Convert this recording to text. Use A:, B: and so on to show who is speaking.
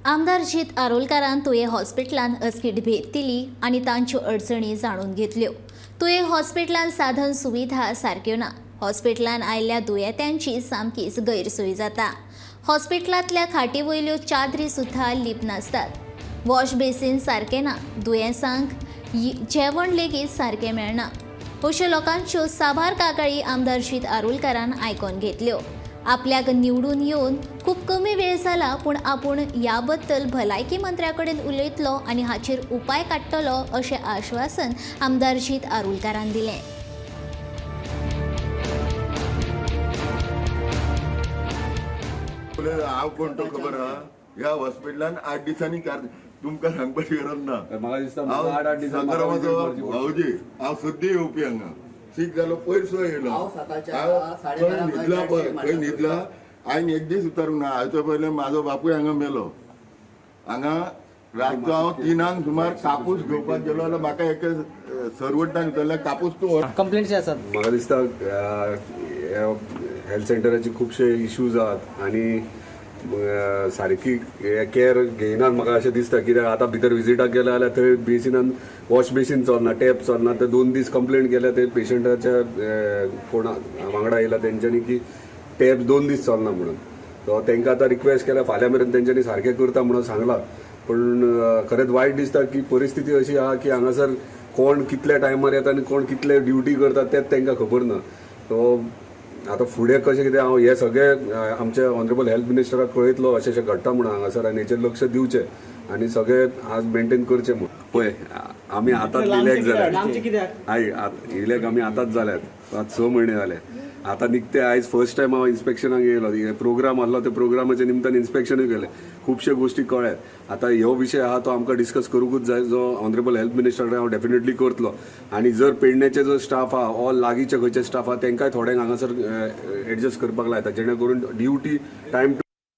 A: आमदार जीत आरोलकारान तुयें हॉस्पिटलान अचकीत भेट दिली आनी तांच्यो अडचणी जाणून घेतल्यो. तुयें हॉस्पिटलान साधन सुविधा सारक्यो ना. हॉस्पिटलान आयिल्ल्या दुयेंत्यांची सामकीच गैरसोय जाता. हॉस्पिटलांतल्या खाटी वयल्यो चादरी सुद्धा लीप नासतात. वॉश बेसीन सारकें ना. दुयेंसांक जेवण लेगीत सारकें मेळना. अश्यो लोकांच्यो साबार कागाळी आमदार जीत आरोलकारान आयकोन घेतल्यो. आपल्याक निवडून येवन खूब कमी वेळ जाला, पूण आपूण ह्या बद्दल भलायकी मंत्र्या कडेन उलयतलो आनी हाचेर उपाय काडटलो अशें आश्वासन आमदार जीत आरोलकारान दिलें.
B: हांव कोण तो खबर आहा. ह्या हॉस्पिटलान 8 दिसांनी कार तुमकां सांगपाची गरज ना.
C: म्हाका दिसता म्हाका आठ आठ दिसांनी म्हाका
B: सकारामाचो
C: visit मारची पडटली.
B: भावजी, हांव सद्दी येवपी हांगा. सीक जालो पयर सुद्दां येयलो.
D: हांव सकाळच्या
B: हांव
D: साडेबारा
B: खंय न्हिदला
D: वयर
B: पळय,
D: टॅक्सी
B: खंय
D: मारता.
B: न्हिदला हांवें एक दीस उतारूंक ना. हाच्या पयलें म्हाजो बापूय हांगा मेलो. हांगा रातचो हांव 3 सुमार कापूस घेवपाक गेलो जाल्यार म्हाका एके सर्वंटान विचारलें, कापूस तूं व्हर.
E: कंप्लेंट्स आसात.
C: म्हाका दिसता हेल्थ सेंटराचे खुबशे इश्यूज आहात आनी सारकी केअर घेयनात म्हाका अशें दिसता. कित्याक आतां भितर विजिटाक गेले जाल्यार थंय बेसिनान वॉश बेसीन चलना, टॅप चलना. ते 2 दीस कंप्लेन केल्या ते पेशंटाच्या कोण वांगडा येयला तेंच्यांनी की टॅप 2 दीस चलना म्हणून. सो तांकां आतां रिक्वेस्ट केल्या, फाल्यां मेरेन तेंच्यांनी सारकें करता म्हणून सांगलां. पूण खरेंच वायट दिसता की परिस्थिती अशी आहा की हांगासर कोण कितल्या टायमार येता आनी कोण कितले ड्युटी करता तेंच तांकां खबर ना. सो आतां फुडें कशें कितें हांव हें सगळें आमच्या ऑनरेबल हेल्थ मिनिस्टराक कळयतलो अशें अशें घडटा म्हणून हांगासर आनी हेचेर लक्ष दिवचें आनी सगळें आज मेंटेन करचें म्हूण. पळय आमी आतांच इलेक्ट जाल्यात.
E: लांबचें कित्याक?
C: आयक, इलेक्ट आमी आतांच जाल्यात, आतां 6 म्हयने जाले. आतां निकते आयज फर्स्ट टायम हांव इन्स्पेक्शनाक येयलो. प्रोग्राम आहलो, त्या प्रोग्रामाच्या निमतान इन्स्पेक्शनूय केलें, खुबशे गोश्टी कळ्ळ्यात. आतां ह्यो विशय आहा तो आमकां डिस्कस करूंकूच जाय, जो ऑनरेबल हेल्थ मिनिस्टर कडेन हांव डेफिनेटली करतलो. आनी जर पेडण्याचे जो स्टाफ आहा ऑल लागींचे खंयचे स्टाफ आहा तेंकांय थोड्यांक हांगासर एडजस्ट करपाक लायता, जेणे करून ड्युटी टायम टू